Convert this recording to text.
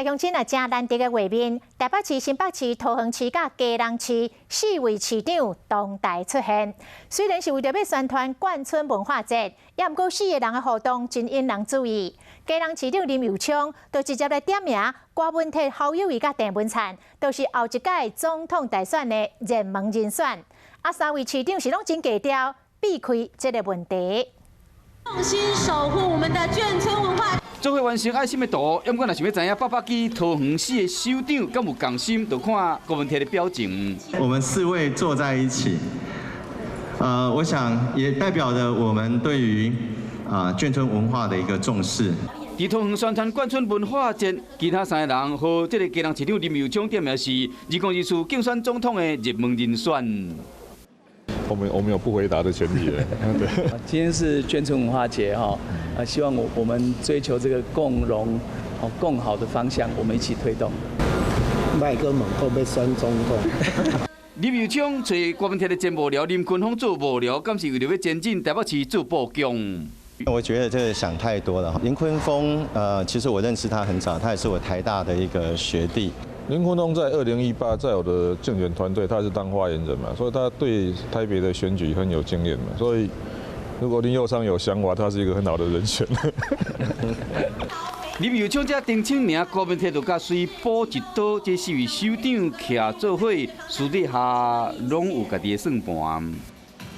鄉親啊，誠難得的畫面，台北市、新北市、桃園市佮基隆市四位市長同台出現。雖然是為著欲宣傳眷村文化節，也毋過四个人的互動真引人注意。基隆市長林右昌就直接來點名郭文鐵、侯友宜佮鄭文燦，都是後一屆總統大選的熱門人選。啊，三位市長是攏真低調，避開這个問題。用心守護我們的眷村文化。做伙完成愛心的圖，毋過若想欲知影八百基桃園四个首長敢有仝心，就看郭文鐵的表情。我們四位坐在一起，我想也代表着我們對於眷村文化的一個重視。佇桃園宣傳眷村文化節，其他三个人和這个基隆市長林右昌點名是2024競選總統的熱門人選。我們有不回答的權利的。對。今天是眷村文化節哈，啊，希望我們追求這個共榮、共好的方向，我們一起推動。莫閣問講欲選總統。林右昌揣郭文鐵的前幕僚林坤峰做幕僚，敢是為著欲前進台北市做布局？我覺得這個想太多了。林坤峰，其實我認識他很早，他也是我台大的一個學弟。林坤峰在2018在我的競選團隊，他是當發言人嘛，所以他對台北的選舉很有經驗嘛。所以如果林右昌有想法，他是一個很好的人選。林右昌這澄清名，郭文鐵就佮隨補一刀，這四位首長徛做伙，私底下攏有家己的算盤。